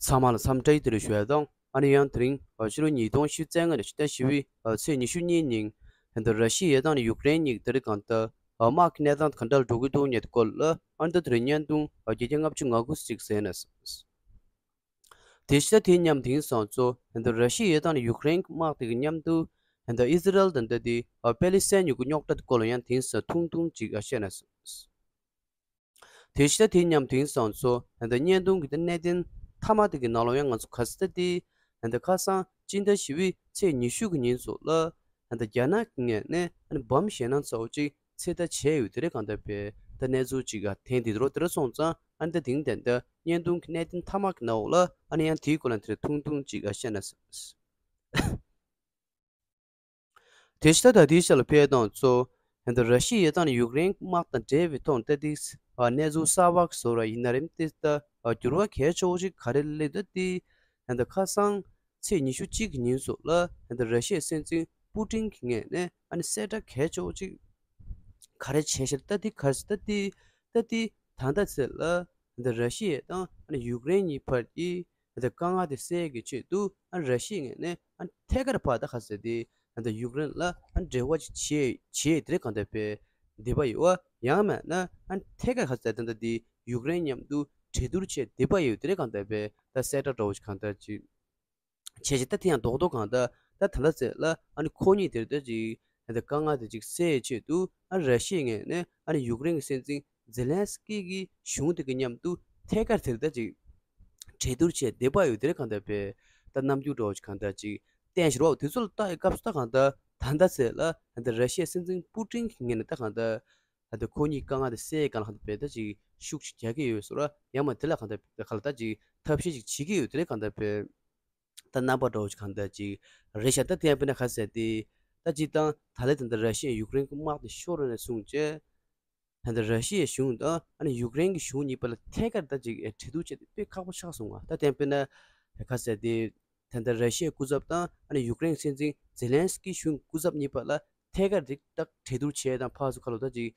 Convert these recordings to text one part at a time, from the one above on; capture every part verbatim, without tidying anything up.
ཚང་མ་ལ་འཚམས་འདྲི་བདེ་ལེགས་ཞུ་ཡ་དང་། ཨ་ནི་ཡང་དེ་རིང་ཕྱི་ལོ་ཉིས་སྟོང་ཉི་ཤུ་རྩ་ལྔ་ནས་ཕྱི་ཟླ་བཞི་པའི་ཚེས་ཉི་ཤུ་གཉིས་ཉིན་ད་ལྟ་ར་ཤི་ཡའི་དང་ནི་ཡུཀ་རེན་གཉིས་ཀྱི་དེ་རིང་གང་ལྟར་དམག་གི་གནས་སྟངས་གང་འདྲ་འགྲོ་གི་འདུག་མཁན་སྐོར་ལ་ཨ་ནི་ད་དེ་རིང་བརྙན་ཐུང་བརྒྱ་ཆ་ལྔ་བཅུ་ང་དགུ་ཅིག་གསན་ན། དེ་ཕྱི་ཟླ་དེའི་མཉམ་དེང་སང་ཚོ་ད་ལྟ་ར་ཤི་ཡའི་དང་ནི་ཡུཀ་རེན་གྱི་དམག་དེ་གི་མཉམ་དུ་ད་ལྟ་ཨི་ཟི་རལ་དང་ད་ལྟ་དེ་པེ་ལི་སི་ཐན་གཉིས་ཀྱི་རྙོག་དྲ་དེ་སྐོར་ལ་ཡང་དེང་སང་ཐུང་ཐུང་ཅིག་བཤད་ན། དེ་ཕྱི་ཟླ་དེའི་མཉམ་དེང་སང་ཚོ་ད་ལྟ་བརྙན་ཐུང་གི་ད་གནད་དོན་མཐའ་མ་དེ་གི་ནང་ལོགས་ཡང་ང་ཚོ་ག་ས་ད་དེ་ད་ལྟ་ཁ་སང་སྤྱི་ཟླ་བཞི་པའི་ཚེས་ཉི་ཤུ་གི་ཉིན་ཚོ་ལ་ད་ལྟ་རྒྱ་ནག་གི་ངོས་ནས་ཨ་ནི་བམ་ཞེད་སྣང་ཚ་པོ་ཅིག་ཚོད་ལྟ་བྱས་ཡོད་དེ་རེད། གང་ལྟར་བས་ད་གནས་ཚུལ་ཅིག་ག་ཐེངས་འདི་རོ་དེ་ར་སོང་ཙང་ཨ་ནི་ད་དེང་ད་ལྟ་བརྙན་ཐུང་གི་གནད་དོན་མཐའ་མ་གི་ནང་ལོགས་ལ་ཨ་ནི་ཡང་དེའི་སྐོར་ལ་དེ་ར་ཐུང་ཐུང་ཅིག་ག་བཤད་ན། དེ་ཕྱི་ཟླ་ད་ལྟའི་ཆ་ལ་ཕེབས་དང་ཚོ་ད་ལྟ་ར་ཤི་ཡའི་དང་ཡུཀ་རེན་དམག་དང་འབྲེལ་བའི་ཐོག་ད་ལྟའི་གནས་ཚུལ་གསར་པ་བཟོ་ར་ཡིན་ན་རེད་དེ་ད་འགྱུར་བ་གལ་ཆེ་བོ་ཞིག་ག་རེ་སླེབས་ད་དེ་ད་ལྟ་ཁ་སང་ཚེས་ཉི་ཤུ་གཅིག་གི་ཉིན་སོགས་ལ་ད་ལྟ་ར་ཤི་ཡའི་སྲིད་འཛིན་པུ་ཏིན་གྱི་ངོས་ནས་ཨ་ནི་གསལ་བསྒྲགས་གལ་ཆེ་བོ་ཅིག་ག་རེ་བྱས་ཤར་ད་དེ་ག་རེ་ད་དེ་ད་དེ་ད་ལྟ་ཚེ་ལ་ད་ལྟ་ར་ཤི་ཡ་དང་ཨ་ནི་ཡུཀ་རེན་གཉིས་བར་གྱི་ད་ལྟ་དཀའ་ངལ་དེ་སེལ་གྱི་ཆེད་དུ་ཨ་ནི་ར་ཤི་ཡའི་ངོས་ནས་ཨ་ནི་ཐད་ཀར་ཕར་ད་ག་ཟེར་དེ་ད་ལྟ་ཡུཀ་རེན་ལ་ཨ་ནི་འབྲེལ་བ་ཅིག་བྱེད་བྱེད་དེ་རེད། གང་ལྟར་བས་འདོད་པ་ཡོད་བ་ཡང་མེད་ན་ཨ་ནི་ཐད་ཀར་ག་ཟེར་ད་ལྟ་དེ་ཡུཀ་རེན་མཉམ་དུ་གྲོས་བསྡུར་བྱེད་འདོད་པ་ཡོད་དེ་རེད། གང་ལྟར་བས་ད་གསལ་བསྒྲགས་འདྲ་བོ་ཞིག་གང་ལྟར་ཅིག་བྱས་ཅིག་ད་དེ་ཡང་རྡོག་རྡོག་གང་ལྟར་ད་ད་ལྟ་ཚེ་ལ་ཨ་ནི་ཁོ་གཉིས་དེར་ད་ཅིག་ད་ལྟ་དཀའ་ངལ་དེ་ཅིག་སེལ་ཆེད་དུ་ཨ་ནི་ར་ཤི་ཡའི་ངོས་ནས་ཨ་ནི་ཡུཀ་རེན་གྱི་སྲིད་འཛིན་ཛེ་ལན་སི་ཀི་གི་གཞུང་དེ་གི་མཉམ་དུ་ཐད་ཀར་དེར་ད་ཅིག་གྲོས་བསྡུར་བྱས་འདོད་པ་ཡོད་དེ་རེད། གང་ལྟར་བས་ད་རྣམ་འགྱུར་འདྲ་བོ་ཞིག་གང་ལྟར་ཅིག་བསྟན་ཞོར་བ་དེ་ཚོ་ལ་ལྟ་ཡི་སྐབས་སུ་ད་གང་ལྟར་ད་ལྟ་ཚེ་ལ་ད་ལྟ་ར་ཤི་ཡའི་སྲིད་འཛིན་པུ་ཏིན་གྱི་ངོས་ནས་ད་གང་ལྟར་ད་ལྟ་ཁོ་གཉིས་དཀའ་ངལ་དེ་སེལ་གང་ལ་གང་ལྟར་བས་ད་ཅིག་ཤུགས་ཅིག་རྒྱག་གི་ཡོད་ཟེར་བ་ཡང་མ་དེ་ལ་གང་ལྟར་ག་ལ་ད་ཅིག་ཐབས་ཤེས་ཅིག་བྱེད་ཀྱི་ཡོད་དེ་རེད། གང་ལྟར་བས་ད་རྣམ་པ་འདྲ་བོ་ཞིག་གང་ལྟར་ཅིག་རེད་ཤག་ད་དེ་ཡང་དཔེར་ན་ག་ཟེར་ཏེ་ད་ཅིག་དང་ད་ལེ་ད་ལྟ་ར་ཤི་ཡ་ཡུཀ་རེན་གྱི་དམག་དེ་ཤོར་ར་ནས་བཟུང་བྱས་ད་ལྟ་ར་ཤི་ཡའི་གཞུང་དང་ཨ་ནི་ཡུཀ་རེན་གྱི་གཞུང་གཉིས་བར་ལ་ཐད་ཀར་ད་ཅིག་གྲོས་བསྡུར་བྱས་ཏེ་དཔེ་ཁག་པོ་ཆགས་སོང་བ། ད་དེ་ཡང་དཔེར་ན་ག་ཟེར་ཏེ་ད་ལྟ་ར་ཤི་ཡའི་སྐུ་ཚབ་དང་ཨ་ནི་ཡུཀ་རེན་གྱི་སྲིད་འཛིན་ཛེ་ལན་སི་ཀི་གཞུང་སྐུ་ཚབ་གཉིས་བར་ལ་ཐད་ཀར་ཅིག་ད་གྲོས་བསྡུར་བྱས་དང་ཕར་ཚུར་ཁ་ལོ་ད་ཅིག་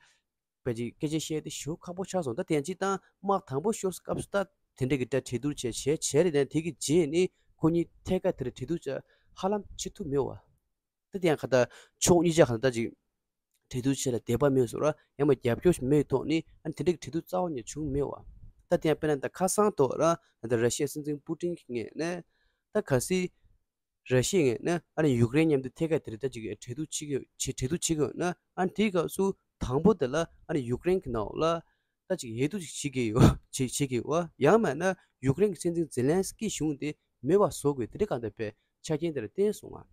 པ་ཅིག་སྐད་ཆ་བཤད་དེ་ཞེ་པོ་ཁག་པོ་ཆགས་སོང་། ད་དེ་ཡང་ཅིག་དང་དམག་དང་པོ་ཤོར་སྐབས་སུ་ད་དེ་འདྲ་གི་ད་གྲོས་བསྡུར་བྱས་བྱས་བྱས་རེད། དེ་ཡང་དེ་གི་རྗེས་ནི་ཁོ་གཉིས་ཐད་ཀར་དེར་གྲོས་བསྡུར་བྱ་ཧ་ལམ་བྱེད་ཐུབ་མེད་བ། ད་དེ་ཡང་ག་ད་ཕྱོགས་གཉིས་ཆ་ག་ད་ཅིག་གྲོས་བསྡུར་བྱེད་ལ་འདོད་པ་མེད་སོང་ར་ཡང་མ་རྒྱབ་སྐྱོར་ཞིག་མེད་ཐོག་ནི་ཨ་ནི་དེ་འདྲ་གི་གྲོས་བསྡུར་རྩ་བ་ནས་བྱུང་མེད་བ། ད་དེ་ཡང་དཔེར་ན་ད་ཁ་སང་ཐོག་ར་ད་ར་ཤི་ཡའི་སྲིད་འཛིན་པུ་ཏིན་གྱི་ངོས་ནས་ད་གལ་སྲིད་ར་ཤི་ཡའི་ངོས་ནས་ཨ་ནི་ཡུཀ་རེན་མཉམ་དུ་ཐད་ཀར་དེར་ད་ཅིག་གྲོས་བསྡུར་བྱེད་ཀྱི་ཡོད་བྱེད་གྲོས་བསྡུར་བྱེད་ཀྱི་ཡོད་ན་ཨ་ནི་དེའི་སྐབས་སུ་དང་པོ་དེ་ལ་ཨ་ནི་ཡུཀ་རེན་གྱི་ནང་ལ་ད་ཅིག་འོས་བསྡུ་ཅིག་བྱེད་ཀྱི་ཡོད་བྱེད་བྱེད་ཀྱི་ཡོད་ཡང་མེད་ན་ཡུཀ་རེན་གྱི་སྲིད་འཛིན་ཛེ་ལན་སི་ཀི་གཞུང་དེ་མེད་པ་བཟོ་དགོས་དེ་འདྲ་གང་ལྟར་བས་ཆ་རྐྱེན་དེ་ལ་བརྟེན་སོང་ང་།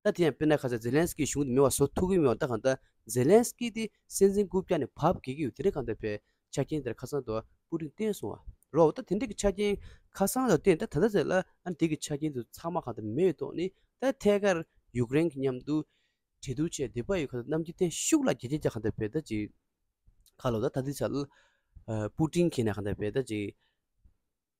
ད་དེ་ཡང་དཔེར་ན་ཁ་ས་ཛེ་ལན་སི་ཀི་གཞུང་དེ་མེད་པ་བཟོ་ཐུབ་ཀྱི་མེད་པ་ད་གང་ལྟར་ཛེ་ལན་སི་ཀི་དེ་སྲིད་འཛིན་རྐུབ་བཀྱག་ནས་བབས་དགོས་ཀྱི་ཡོད་དེ་འདྲ་གང་ལྟར་བས། ཆ་རྐྱེན་དེར་ཁ་སང་དུ་པུ་ཏིན་བརྟེན་སོང་བ་རོ། ད་དེ་འདྲ་གི་ཆ་རྐྱེན་ཁ་སང་དུ་བརྟེན་ད་ད་ལྟ་ཟེར་ལ་ཨ་ནི་དེ་གི་ཆ་རྐྱེན་དུ་ཚང་མ་གང་དུ་མེད་ཐོག་ནི་ད་ཐད་ཀར་ཡུཀ་རེན་གྱི་མཉམ་དུ་གྲོས་བསྡུར་བྱས་འདོད་པ་ཡོད་ཁ་ད་གནམ་གྱི་སྟེང་ཤུགས་ལ་རྒྱ་ཆེ་རྒྱ་གང་དུ་བས་ད་ཅིག་ཁ་ལོ་ད་ད་དེ་ཚ་ལ་པུ་ཏིན་གྱི་ནས་གང་དུ་བས་ད་ཅིག་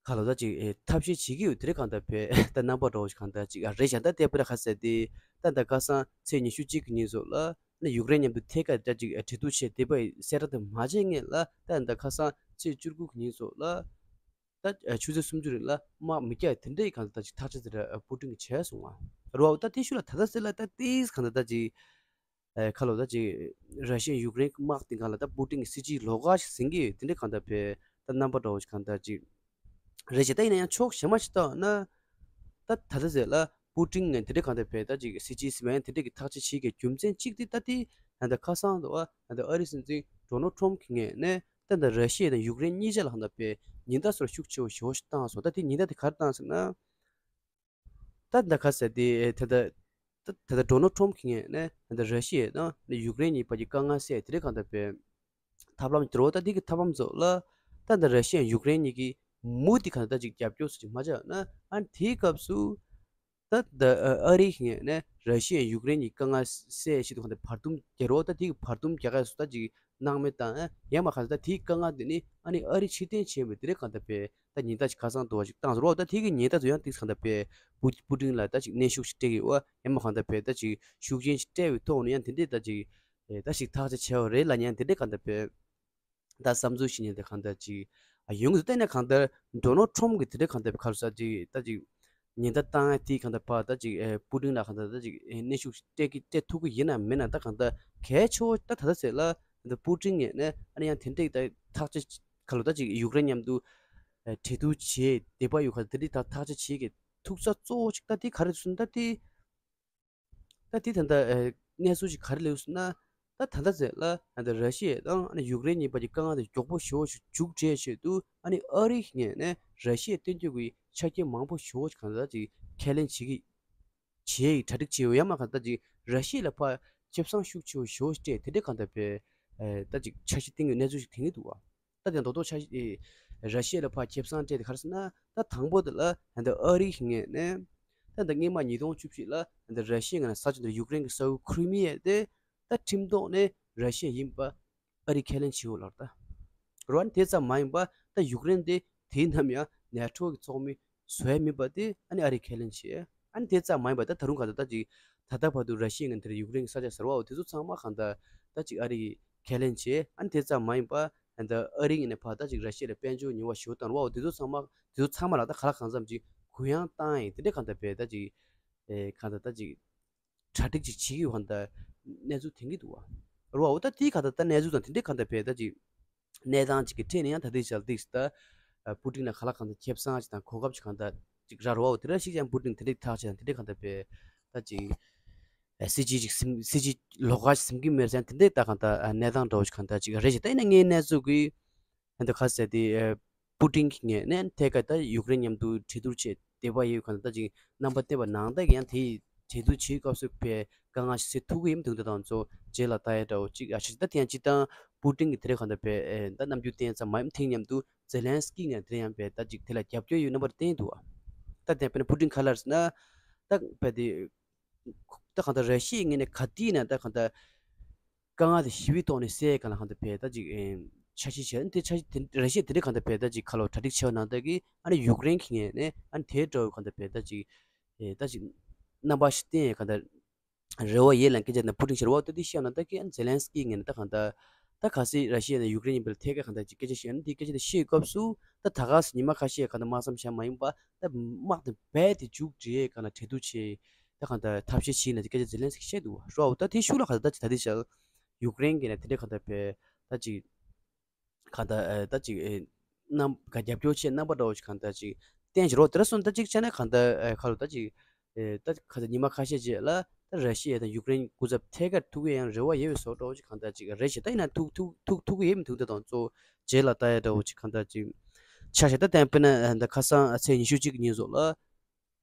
ཁ་ལོ་ད་ཅིག་ཐབས་ཤེས་བྱེད་ཀྱི་ཡོད་དེ་རེད། གང་ལྟར་བས་ད་རྣམ་པ་འདྲ་བོ་ཞིག་གང་ལྟར་ཅིག་རེད་བཞག་ད་ལྟ་བར་ཁ་ཟེར་ཏེ་ད་ད་ཁ་སང་ཚེས་ཉི་ཤུ་གཅིག་གི་ཉིན་སོགས་ལ། ནི་ཡུཀ་རེན་མཉམ་དུ་ཐད་ཀར་ད་ཅིག་གྲོས་བསྡུར་བྱས་བསྡད་པ་ཡི་གསལ་བསྒྲགས་དེ་མ་བྱས་སྔོན་ལ་ད་ད་ཁ་སང་ཚེས་བཅུ་དགུ་གི་ཉིན་སོགས་ལ་ད་ཆུ་ཚོད་སུམ་ཅུ་རིང་ལ་དམག་མི་རྒྱག་དེ་འདྲའི་གང་ད་ཅིག་ཐག་གཅོད་དེ་ར་པུ་ཏིན་གྱིས་བྱས་སོང་ང་། རོ་ད་དེ་ཤུལ་ལ་ད་ད་ཟེར་ལ་ད་ཏིས་གང་ད་ད་ཅིག་ཁ་ལོ་ད་ཅིག་ར་ཤི་ཡ་ཡུཀ་རེན་དམག་དེ་གང་ལ་ད་པུ་ཏིན་གྱི་སྲིད་ཇུས་ལོགས་ཀ་ཞིག་ཟིན་གྱི་ཡོད་དེ་འདྲའི་གང་ད་བས་ད་རྣམ་པ་འདྲ་བོ་ཞིག་གང་ད་ཅིག་རེད་ཅེ། ད་ཡིན་ན་ཡང་ཕྱོགས་གཞན་མ་ཞིག་བལྟས་ན། ད་ད་ལྟ་ཟེར་ལ་པུ་ཏིན་ངས་དེ་འདྲའི་གང་ལྟར་བས་ད་ཅིག་སྲིད་ཇུས་ཟིན་མ་ཡང་དེ་འདྲའི་གི་ཐག་གཅོད་བྱེད་ཀྱི་རྒྱུ་མཚན་གཅིག་དེ་ད་དེ་ད་ལྟ་ཁ་སང་དུ་ཨ་ད་ལྟ་ཨ་རིའི་སྲིད་འཛིན་ཌོ་ནལ་ཊྲམ་གྱི་ངོས་ནས་ད་ལྟ་ར་ཤི་ཡ་དང་ཡུཀ་རེན་གཉིས་ཆ་ལ་གང་ལྟར་བས་ཉེན་བརྡ་སོགས་ཤུགས་ཆེ་བོ་ཞེ་པོ་ཞིག་བཏང་སོང་། ད་དེ་ཉེན་བརྡ་དེ་ག་རེ་བཏང་ཟེར་ན། ད་ད་ག་ཟེར་དེ་ད་ད་ད་ད་ཌོ་ནལ་ཊྲམ་གྱི་ངོས་ནས་ད་ལྟ་ར་ཤི་ཡ་དང་ཡུཀ་རེན་གཉིས་བར་གྱི་དཀའ་ངལ་སེལ་དེ་འདྲའི་གང་ལྟར་བས། ཐབས་ལམ་དེ་རོ་ད་དེ་གི་ཐབས་ལམ་ཚོ་ལ་ད་ད་ར་ཤི་ཡ་ཡུཀ་རེན་གཉིས་ཀྱི་མུ་དེ་གང་ད་ཅིག་རྒྱབ་སྐྱོར་སུ་ཅིག་མ་བྱས་ན་ཨ་དེའི་སྐབས་སུ་ད་ད་ཨ་རིའི་ངོས་ནས་ར་ཤི་ཡ་ཡུཀ་རེན་གྱི་དཀའ་ངལ་སེལ་ཆེད་དུ་གང་ད་བར་འདུམ་རྒྱག་རོ། ད་དེ་གི་བར་འདུམ་རྒྱག་ཡ་སུ་ད་ཅིག་སྣང་མེད་དང་ཡང་མ་གང་ད་དེའི་དཀའ་ངལ་དེ་ནི་ཨ་ནི་ཨ་རི་ཕྱིར་འཐེན་བྱས་པའི་དེ་འདྲའི་གང་ད་བས་ད་ཉེན་བརྡ་ཅིག་ཁ་སང་དུ་བ་ཅིག་བཏང་ཟེར་རོ། ད་དེ་གི་ཉེན་བརྡ་ཚོ་ཡང་ཏིག་གང་ད་བས་པུ་པུ་ཏིན་ལ་ད་ཅིག་གནོན་ཤུགས་ཤིག་སྤྲད་ཀྱི་ཡོད་ཡང་མ་གང་ད་བས་ད་ཅིག་ཤུགས་རྐྱེན་ཞིག་སྤྲད་པའི་ཐོག་ནས་ཡང་དེ་འདྲའི་ད་ཅིག་ད་ཞིག་ཐག་གཅོད་བྱས་པ་རེད་ལབ་ནས་ཡང་དེ་འདྲའི་གང་ད་བས། ད་བསམ་ཚུལ་ཞིག་ནས་ད་གང་ལྟར་ཅིག་ ཡོང་གི་འདུག་ད་ནས་གང་ལྟར་ཌོ་ནལ་ཊམ་གི་དེ་འདྲའི་གང་ལྟར་ག་རེ་ཟེར་ཅིག་ད་ཅིག་ཉེན་བརྡ་བཏང་ཡ་དེ་གང་ལྟར་ཕར་ད་ཅིག་ཨེ་པུ་ཏིན་ལ་གང་ལྟར་ད་ཅིག་ཨེ་གནོན་ཤུགས་སྤྲད་ཀྱི་སྤྲད་ཐུབ་ཀྱི་ཡིན་ནམ་མིན་ནམ། ད་གང་ལྟར་གལ་ཆེ་བོ་ད་ད་ལྟ་ཟེར་ལ་ད་པུ་ཏིན་ངོས་ནས་ཨ་ནི་ཡང་དེ་འདྲའི་ད་ཐག་གཅོད་ག་ལོ་ད་ཅིག་ཡུཀ་རེན་མཉམ་དུ་ཨེ་གྲོས་བསྡུར་བྱེད་འདོད་པ་ཡོད་ག་དེ་འདྲའི་ད་ཐག་གཅོད་བྱེད་ཀྱི་ཐུག་ས་གཙོ་བོ་ཅིག་ད་དེ་ག་རེ་ཟེར་ན་ད་དེ། ད་དེ་ད་ལྟ་ཨེ་གནས་ཚུལ་ཞིག་ག་རེ་སླེབས་སོང་ན། ད་ད་ལྟ་ཟེར་ལ་ད་ལྟ་ར་ཤི་ཡ་དང་ཨ་ནི་ཡུཀ་རེན་གཉིས་བར་གྱི་དཀའ་ངལ་དེ་མགྱོགས་པོ་ཞེ་པོ་ཞིག་མཇུག་སྒྲིལ་ཆེད་དུ་ཨ་ནི་ཨ་རི་ངོས་ནས་ར་ཤི་ཡ་བསྟུན་གྲོས་ཀྱི་ཆ་རྐྱེན་མང་པོ་ཞེ་པོ་ཞིག་གང་ལྟར་ཅིག་ཁས་ལེན་བྱེད་ཀྱི་བྱེད་ཡིག་གྲ་སྒྲིག་བྱས་ཡོད། ཡང་མ་གང་ལྟར་ཅིག་ར་ཤི་ཡ་ལ་ཕར་ཁེ་བཟང་ཤུགས་ཆེ་བོ་ཞེ་པོ་ཞིག་སྤྲད་དེ་འདྲའི་གང་ལྟར་བས་ཨེ་ད་ཅིག་འཆར་གཞི་བཏིང་གི་གནས་ཚུལ་ཞིག་དེང་གི་འདུག་བ། ད་དེ་མདོག་མདོག་ཆ་ཨེ་ར་ཤི་ཡ་ལ་ཕར་ཁེ་བཟང་སྤྲད་དེ་ག་རེ་ཟེར་ན། ད་དང་པོ་དེ་ལ་ད་ལྟ་ཨ་རིའི་ངོས་ནས་ད་ལྟ་སྔོན་མ་ཉིས་སྟོང་བཅུ་བཞི་ལ་ད་ལྟ་ར་ཤི་ཡའི་ངོས་ནས་ས་ཆ་འདིར་ཡུཀ་རེན་གྱི་ས་ཁུལ་ཁྲི་མི་ཡ་དེ་ད་ཁྲིམས་ཐོག་ནས་ར་ཤི་ཡ་ཡིན་པ་ཨ་རིས་ཁས་ལེན་བྱེད་དགོས་ལབ་རེད་ད། རེད་བ། དེ་ཙམ་མ་ཡིན་པ་ད་ཡུཀ་རེན་དེ་དེའི་ནམ་ཡང་ནེ་ཊོ་གི་ཚོགས་མི་བཟོ་ཡ་མིན་པ་དེ་ཨ་ནི་ཨ་རིས་ཁས་ལེན་བྱས། ཨ་ནི་དེ་ཙམ་མ་ཡིན་པ་ད་ད་རུང་གང་ལྟར་ད་ཅིག་ད་ལྟ་བར་དུ་ར་ཤི་ཡའི་ངོས་ནས་ཡུཀ་རེན་གྱི་ས་ཆ་ཟེར་བའོ་དེ་ཚོ་ཚང་མ་གང་ལྟར་ད་ཅིག་ཨ་རིས་ཁས་ལེན་བྱས། ཨ་ནི་དེ་ཙམ་མ་ཡིན་པ་ད་ཨ་རིའི་ངོས་ནས་ཕར་ད་ཅིག་ར་ཤི་ཡ་ལ་དཔལ་འབྱོར་ཉེས་པ་ཞེ་པོ་བཏང་རེད་བའོ་དེ་ཚོ་ཚང་མ་དེ་ཚོ་ཚང་མ་ལ་ད་ག་ལ་གང་འཚམ་ཅིག་གུ་ཡངས་བཏང་ཡིན་དེ་འདྲ་གང་ལྟར་བས་ད་ཅིག་ཨེ་གང་ལྟར་ད་ཅིག་གྲ་སྒྲིག་ཅིག་བྱེད་ཀྱི་ཡོད་གང་ལྟར་གནས་ཚུལ་ཐོན་གྱི་འདུག་བ། རེད་བའོ་ད་དེའི་གང་ལྟར་ད་གནས་ཚུལ་དང་དེ་འདྲའི་གང་ལྟར་བས་ད་ཅིག་གནས་སྟངས་ཅིག་གི་ཁྲོད་ནས་ཡང་ད་ལྟའི་ཆར་ཏིག་ད་ཨ་པུ་ཏིན་ལ་ག་ལ་གང་ལྟར་ཁེ་བཟང་ཅིག་དང་གོ་སྐབས་ཅིག་གང་ལྟར་ཅིག་རག་རེད་བའོ། དེ་འདྲ་ཞིག་ཀྱང་པུ་ཏིན་དེ་འདྲའི་ཐག་བཅད་དང་དེ་འདྲའི་གང་ལྟར་བས་ད་ཅིག་ཨ་སྲིད་ཇུས་ཅིག་སེམས་སྲིད་ཇུས་ལོགས་ཀ་ཞིག་སེམས་ཀྱི་མེད་ཟེར་དེ་འདྲའི་ད་གང་ལྟར་ཨ་གནས་སྟངས་འདྲ་བོ་ཞིག་གང་ལྟར་ཅིག་རེད་ཅིག་ད་ཡིན་ན་ངའི་གནས་ཚུལ་གྱི་ད་ལྟ་ག་ཟེར་དེ་ཨ་པུ་ཏིན་གྱི་ངོས་ནས་ཐད་ཀར་ད་ཡུཀ་རེན་མཉམ་དུ་གྲོས་བསྡུར་བྱེད་འདོད་པ་ཡོད་གང་ལྟར་ད་ཅིག་རྣམ་པ་བསྟན་པ་ནང་ལྟར་གྱི་ཡང་དེ་ཡི་གྲོས་བསྡུར་བྱེད་སྐབས་སུ་བས་དཀའ་ངལ་ཞིག་སེལ་ཐུབ་ཀྱི་ཡིན་འདུག་ད་དང་ཚོ་རྗེས་ལ་ལྟ་ཡ་འདྲ་བོ་ཅིག་ཨ་ཤི་ད་དེ་ཡང་སྤྱིར་བཏང་པུ་ཏིན་གྱི་དེ་རེད་གང་ལྟར་བས་ཨེ་ད་ནམ་རྒྱུན་བསྟན་ཙམ་མ་ཡིན་ཐེངས་མཉམ་དུ་ཛེ་ལན་སི་ཀི་ངོས་དེ་ཡང་བས་ད་ཅིག་དེ་ལ་རྒྱབ་སྐྱོར་ཡོད་རྣམ་པ་བསྟན་འདུག་ད་དེ་བས་ན་པུ་ཏིན་ག་ལ་ཟེར་ན་ད་བས་དེ་ད་གང་ལྟར་ར་ཤི་ཡའི་ངོས་ནས་ག་དུས་ཡིན་ན་ད་གང་ལྟར་དཀའ་ངལ་དེ་ཞི་བའི་ཐོག་ནས་སེལ་གང་ལ་གང་ལྟར་བས་ད་ཅིག་ཨེ་འཆར་གཞི་བྱས་ཨ་ནི་དེ་འཆར་གཞི་དེ་ར་ཤི་ཡ་དེ་འདྲ་གང་ལྟར་བས་ད་ཅིག་ཁ་ལོ་གྲ་སྒྲིག་བྱས་པ་ནང་ལྟར་གྱི་ཨ་ནི་ཡུཀ་རེན་གྱི་ངོས་ནས་ཨ་ནི་དེ་འདྲ་བོ་གང་ལྟར་བས་ད་ཅིག་ཨེ་ད་ཅིག་རྣམ་པ་ཞིག་བསྟན་ཡ་གང་ལྟར་རེ་བ་ཡོད་ལ་སྐད་ཆ་ནི་པུ་ཏིན་ཞིག་རེད་བ། ད་དེ་བཤད་ན་ད་ཀྱི་ཛེ་ལན་སི་ཀི་ངོས་ནས་ད་གང་ལྟར་ད་གལ་སྲིད་ར་ཤི་ཡ་ནས་ཡུཀ་རེན་ཡིན་པ་ལ་ཐད་ཀར་གང་ལྟར་ཅིག་སྐད་ཆ་བཤད་ན་དེ་སྐད་ཆ་དེ་བཤད་སྐབས་སུ་ད་ད་ག་སེ་ཉི་མ་ཁ་ཤས་གང་ལྟར་དམག་མཚམས་བཞག་མ་ཡིན་པ་ད་དམག་དེ་རྦད་དེ་མཇུག་སྒྲིལ་གང་ལ་གྲོས་བསྡུར་བྱས་ད་གང་ལྟར་ཐབས་ཤེས་བྱས་ན་དེ་སྐད་ཆ་ཛེ་ལན་སི་ཀི་བཤད་འདུག་བ། རེད་བ། ད་དེ་ཤུགས་ལ་གང་ལྟར་ད་ཅིག་ད་དེ་བཞག་ཡུཀ་རེན་གྱི་ནས་དེ་འདྲ་གང་ལྟར་བས་ད་ཅིག་གང་ལྟར་ཨ་ད་ཅིག་ཨེ་རྣམ་ག་རྒྱབ་སྐྱོར་བྱེད་རྣམ་པ་འདྲ་བོ་ཞིག་གང་ལྟར་ཅིག་བསྟན་ཞིག་རོགས་དེ་འདྲ་སོང་ད་ཅིག་བྱས་ན་གང་ལྟར་ཨེ་ཁ་ལོ་ད་ཅིག་ཨེ་ད་ག་ཚ་ཉི་མ་ཁ་ཤས་རྗེས་ལ་ད་ར་ཤི་ཡ་དང་ཡུཀ་རེན་སྐུ་ཚབ་ཐད་ཀར་ཐུག་གི་ཡང་རེ་བ་ཡོད་པའི་བཟོ་འདྲ་བོ་ཅིག་གང་ལྟར་ཅིག་རེད་ཞེ་ད་ཡིན་ན་ཐུག་ཐུག་ཐུག་ཐུག་གི་ཡོད་མི་ཐུག་ད་དང་གཙོ་བོ་རྗེས་ལ་ལྟ་ཡ་འདྲ་བོ་ཅིག་གང་ལྟར་ཅིག་ཆ་ཤས་ད་བསྟན་དཔེར་ན་ད་ཁ་སང་ཚེས་ཉི་ཤུ་གཅིག་ཉིན་བཟོ་ལ།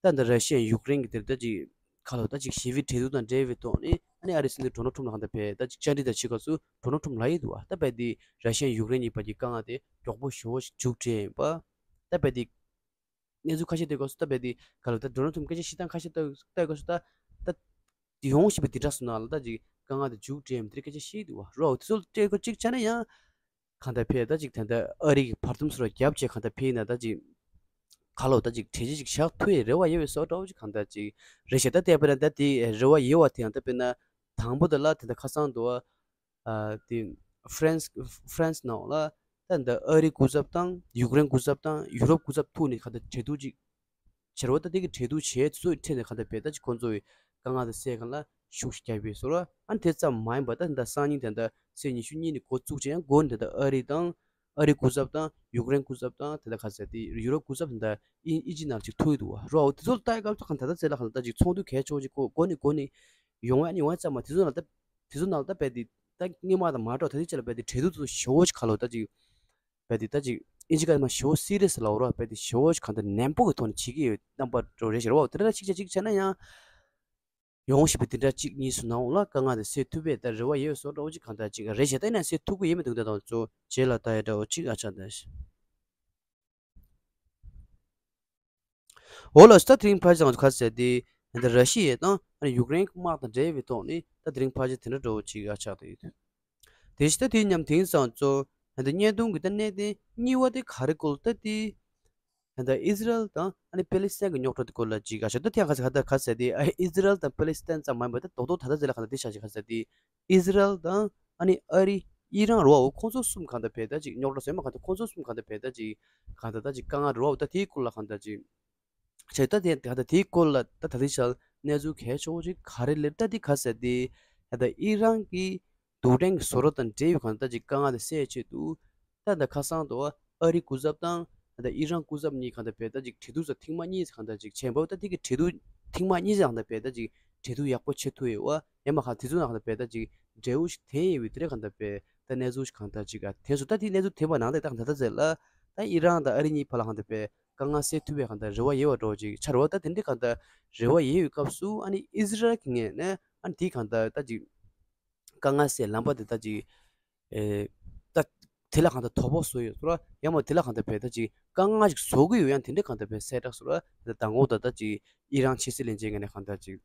ད་འདི་ར་ཤི་ཡ་ཡུཀ་རེན་གྱི་དེར་ད་ཅིག་ཁ་ལོ་ད་ཅིག་ཞི་བའི་གྲོས་བསྡུར་དང་འབྲེལ་བའི་ཐོག་ནས་ཨ་ནི་ཨ་རིའི་སྲིད་འཛིན་ཌོ་ནལ་ཁྲོམ་ལ་གང་ལྟར་བས་ད་ཅིག་བཅར་འདྲི་དང་བྱེད་སྐབས་སུ་ཌོ་ནལ་ཁྲོམ་ལ་ཡིན་འདུག་བ། ད་བས་དེ་ར་ཤི་ཡ་ཡུཀ་རེན་གཉིས་བར་གྱི་དཀའ་ངལ་དེ་མགྱོགས་པོ་ཞེ་པོ་ཞིག་མཇུག་སྒྲིལ་ཡིན་པ། ད་བས་དེ་གནས་ཚུལ་ཁ་ཤས་ཐོན་སྐབས་སུ་ད་བས་དེ་ག་ལ་ད་ཌོ་ནལ་ཁྲོམ་སྐད་ཆ་བཤད་སྟངས་ཁ་ཤས་ལྟ་ལྟ་སྐབས་སུ་ད་ད་ཡོང་བཞིན་པའི་དེ་འདྲ་སོང་ན་ལ་ད་ཅིག་དཀའ་ངལ་དེ་མཇུག་སྒྲིལ་ཡིན་པ་དེ་འདྲ་སྐད་ཆ་བཤད་འདུག་བ། རོ་དེ་ཚོ་ལ་སྤྲད་དགོས་གཅིག་བྱས་ན་ཡང་། གང་ལྟར་བས་ད་ཅིག་ད་ལྟ་ཨ་རི་གི་བར་འདུམ་སོགས་ལ་རྒྱབ་བྱས་གང་ལྟར་བས་ན་ད་ཅིག་ག་ལོ་ད་ཅིག་གྲོས་གཞི་ཅིག་བཞག་ཐུབ་ཡས་རེ་བ་ཡོད་པའི་བཟོ་འདྲ་བོ་ཅིག་གང་ལྟར་ཅིག་རེད་ཤག་ད་ལྟ་དཔེར་ན་ད་དེ་རེ་བ་ཡོད་པ་དེ་ཡང་ད་དཔེར་ན་དང་པོ་དེ་ལ་དེ་འདྲ་ཁ་སང་དུ་ཨ་དེ་ཧྥ་རན་སི་ཧྥ་རན་སི་ནང་ལ་ད་འདི་ཨ་རི་སྐུ་ཚབ་དང་ཡུཀ་རེན་སྐུ་ཚབ་དང་ཡུ་རོབ་སྐུ་ཚབ་ཐུག་ནས་གང་ལྟར་གྲོས་བསྡུར་ཅིག་བྱེད་རོགས། ད་དེ་གི་གྲོས་བསྡུར་བྱས་དེ་ཚོའི་ཁྲིད་ནས་གང་ལྟར་བས་ད་ཅིག་ཁོང་ཚོ་ཡི་དཀའ་ངལ་དེ་སེལ་གང་ལ་ཤུགས་ཤིག་རྒྱབ་པའི་བཟོ་འདྲ། ཨ་ནི་དེ་ཙམ་མ་ཡིན་པར་ད་ད་སང་ཉིན་དེ་འདྲ་ཚེས་ཉི་ཤུ་གཉིས་ནས་འགོ་བཙུགས་བྱས་ཡང་འགོ་ནས་ད་ཨ་རི་དང་ཨ་རི་སྐུ་ཚབ་དང་ཡུཀ་རེན་སྐུ་ཚབ་དང་དེ་འདྲ་ག་ཚད་དེ་ཡུ་རོབ་སྐུ་ཚབ་དེ་འདྲ་ཨི་ཨི་ཇི་ནང་ཅིག་ཐུག་ཡོད་འདུག་བ། རོ་དེ་ཚོ་ལ་ལྟ་ཡི་སྐབས་སུ་གང་ད་ད་ཚེ་ལ་གང་ད་ཅིག་ཚོགས་འདུ་གལ་ཆེ་བོ་ཅིག་འགོ་འགོ་ནས་འགོ་ནས་ཡོང་བ་ཡོང་བ་ཙམ་མ་དེ་ཚོ་ནང་ད་དེ་ཚོ་ནང་ད་བས་དེ་ད་སྔོན་མ་དང་མ་འགྲོ་ད་དེ་ཅི་ལ་བས་དེ་གྲོས་བསྡུར་དེ་ཚོ་ཞེ་བོ་ཅིག་ག་ལོ་ད་ཅིག་བས་དེ་ད་ཅིག་ཨིན་ཇི་སྐད་མ་ཞེ་བོ་སི་རི་ཡ་སི་ལབ་རོགས། བས་དེ་ཞེ་བོ་ཞིག་གང་ལྟར་ནན་པོ་གི་ཐོག་ནས་བྱེད་ཀྱི་ཡོད་རྣམ་པ་འགྲོ་རེད་ཤག་རོ། དེ་འདྲ་ཅིག་ཅིག་བྱས་ན་ཡང་ཡོང་བཞིན་པའི་དེ་འདྲ་གཅིག་གཉིས་སུ་ནང་ལ་དཀའ་ངལ་དེ་སེལ་ཐུབ་པའི་ད་རེ་བ་ཡོད་བཟོ་འདྲ་བོ་ཅིག་གང་ལྟར་ཅིག་རེད་ཤག་ད་ཡིན་ན་སེལ་ཐུབ་ཀྱི་ཡོད་མི་འདུག་ད་དང་ཚོ་རྗེས་ལ་ལྟ་ཡ་འདྲ་བོ་ཅིག་ཨ་ཆགས་ད། འོ་ལགས་སོ། ད་དེ་རིང་ཕལ་ཆེར་ང་ཚོ་ག་ཟེར་དེ་ད་ར་ཤི་ཡ་དང་ཡུཀ་རེན་དམག་དང་འབྲེལ་བའི་ཐོག་ནས་ད་དེ་རིང་ཕལ་ཆེར་དེ་འདྲ་འདྲ་བོ་ཅིག་ཨ་ཆགས་ད་ཡོད། དེ་བཞིན་ད་དེའི་མཉམ་དེང་སང་ཚོ་ད་བརྙན་ཐུང་གི་ད་གནད་དོན་གཉིས་པ་དེ་ག་རེ་སྐོར་ད་དེ་ད་ཨི་ཟི་རལ་དང་ཨ་ནི་པེ་ལི་སི་ཐན་གྱི་རྙོག་དྲ་དེ་སྐོར་ལ་ཅིག་ཨ་ཆགས་ད་དེ་ཡང་ག་ཟེར་ག་ད་ག་ཟེར་དེ་ཨི་ཟི་རལ་དང་པེ་ལི་སི་ཐན་ཙམ་མ་ཡིན་པ་ད་རྡོག་རྡོག་ད་ད་ཟེར་ལ་ག་ད་དེ་ཆགས་ཅིག་ག་ཟེར་དེ། ཨི་ཟི་རལ་དང་ཨ་ནི་ཨ་རི་ ཨི་རན་རེད་བ། འོ་ཁོང་ཚོ་གསུམ་གང་ལྟར་བས་ད་ཅིག་རྙོག་དྲ་བཟོས་མ། གང་ལྟར་ཁོང་ཚོ་གསུམ་གང་ལྟར་བས་ད་ཅིག་གང་ལྟར་ད་ཅིག་དཀའ་ངལ་རེད་བ། འོ་ད་དེའི་སྐོར་ལ་གང་ལྟར་ཅིག་བྱས། ད་དེ་གང་ལྟར་དེའི་སྐོར་ལ་ད་ད་ལྟའི་ཆར་གནས་ཚུལ་གལ་ཆེ་བོ་ཅིག་ག་རེ་སླེབས། ད་དེ་ག་ཟེར་དེ་ད་ལྟ་ཨི་རན་གྱི་རྡུལ་ཕྲན་གྱི་བཟོ་གྲྭ་དང་འབྲེལ་ཡོད་གང་ལྟར་ཅིག་དཀའ་ངལ་དེ་སེལ་ཆེད་དུ། ད་ད་ཁ་སང་དུ་ཨ་རིའི་སྐུ་ཚབ་དང་ད་ཨི་རན་སྐུ་ཚབ་གཉིས་གང་ལྟར་བས་ད་ཅིག་གྲོས་བསྡུར་ས་ཐེངས་མ་གཉིས་གང་ལྟར་ཅིག་བྱས་པ། ད་དེ་གི་གྲོས་བསྡུར་ཐེངས་མ་གཉིས་གང་ལྟར་བས་ད་ཅིག་གྲོས་བསྡུར་ཡག་པོ་བྱེད་ཐུབ་ཡོད་བ། ཡང་མ་གང་དེ་ཚོ་ནང་གང་ལྟར་བས་ད་ཅིག་འབྲས་བུ་ཞིག་ཐོན་ཡོད་པའི་དེ་རེད། གང་ལྟར་བས་ད་གནས་ཚུལ་ཞིག་གང་ལྟར་ཅིག་ཨ་ཐོན་སོང་། ད་དེ་གནས་ཚུལ་ཐོན་པ་ནང་ལ་ད་གང་ལྟར་ད་ཟེར་ལ་ད་ཨི་རན་དང་ཨ་རི་གཉིས་བར་ལ་གང་ལྟར་བས་དཀའ་ངལ་སེལ་ཐུབ་པའི་གང་ལྟར་རེ་བ་ཡོད་པ་འདྲ་བོ་ཅིག་ཆགས་རེད་བ། ད་དེ་འདྲའི་གང་ལྟར་རེ་བ་ཡོད་པའི་སྐབས་སུ་ཨ་ནི་ཨི་ཟི་རལ་གྱི་ངོས་ནས་ཨ་ནི་དེ་གང་ལྟར་ད་ཅིག་དཀའ་ངལ་སེལ་ལམ་པ་དེ་ད་ཅིག་ཨེ་ད་དེ་ལ་གང་ལྟར་དོ་ཕོག་བཟོ་ཡོད་ཚོད་ར། ཡང་མ་དེ་ལ་གང་ལྟར་བས་ད་ཅིག་དཀའ་ངལ་ཞིག་བཟོ་གི་ཡོད། ཡང་དེ་འདྲའི་གང་ལྟར་བས་གསལ་བསྒྲགས་ཚོད་ར། ད་མདང་དགོང་ད་ད་ཅིག་ཨི་རན་ཕྱི་སྲིད་བློན་ཆེན་ངོས་ནས་གང་ལྟར་ཅིག་